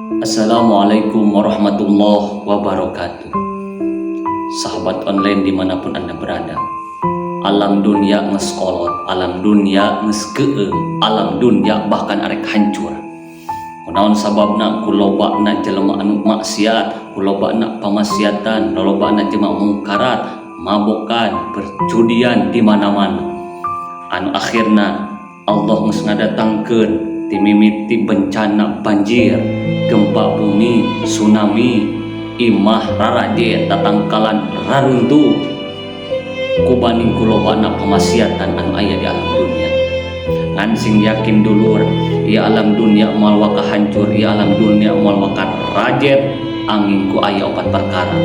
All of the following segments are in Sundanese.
Assalamualaikum warahmatullahi wabarakatuh. Sahabat online dimanapun Anda berada, alam dunia nges kolot, alam dunia nges keueung, alam dunia bahkan arek hancur. Kunaon sababna? Ku lobana jelema anu maksiat, ku lobana pamaksiatan, lobana jelema mungkarat, mabokan, perjudian di mana-mana. Anu akhirna Allah geus ngadatangkeun timimiti bencana banjir, gempa bumi, tsunami, imah rarajet, tatangkalan raruntuh, kubaning ku lobana pamaksiatan anu aya di alam dunia. Ngan sing yakin, dulur, ieu alam dunia moal waka hancur, ieu alam dunia moal waka rajet anging ku aya opat perkara.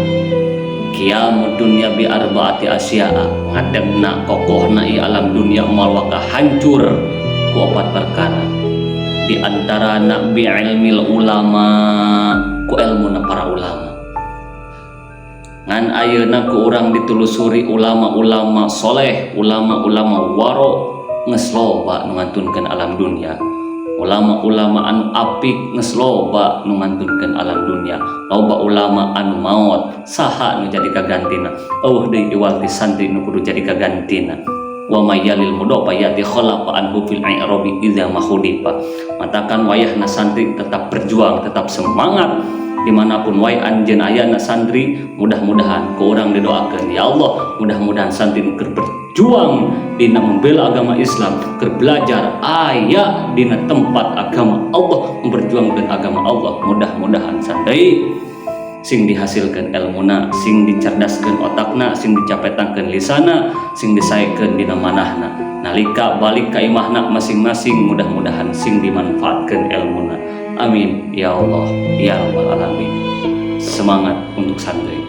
Qiyamud dunya bi arbaati asya'a, ngadegna, kokohna ieu alam dunia moal waka hancur ku opat perkara. Di antarana bi ilmil ulama, ku ilmuna para ulama. Ngan ayeuna ku urang ditelusuri, ulama-ulama soleh, ulama-ulama waro geus loba nu ngantunkeun alam dunia. Ulama-ulama anu apik geus loba nu ngantunkeun alam dunia. Loba ulama anu maot, saha nu jadi kagantina? Euweuh deui iwal ti santri nu kudu jadi kagantina. Wa may yalil mudhofa yati khalafa anhu fil i'rabi idza ma khulifa. Matakan wayahna santri tetap berjuang, tetap semangat dimanapun wae anjeun ayana santri. Mudah-mudahan ku urang didoakeun, ya Allah, mudah-mudahan santri nu keur berjuang dina membela agama Islam, keur belajar aya dina tempat agama Allah, memperjuangkan agama Allah, mudah-mudahan santri sing dihasilkan ilmuna, sing dicerdaskan otakna, sing dicapetangkeun lisana, sing disaekeun dina manahna. Nalika balik ka imahna masing-masing, mudah-mudahan sing dimanfaatkan ilmuna. Amin ya Allah ya Rabbal alamin. Semangat untuk santri.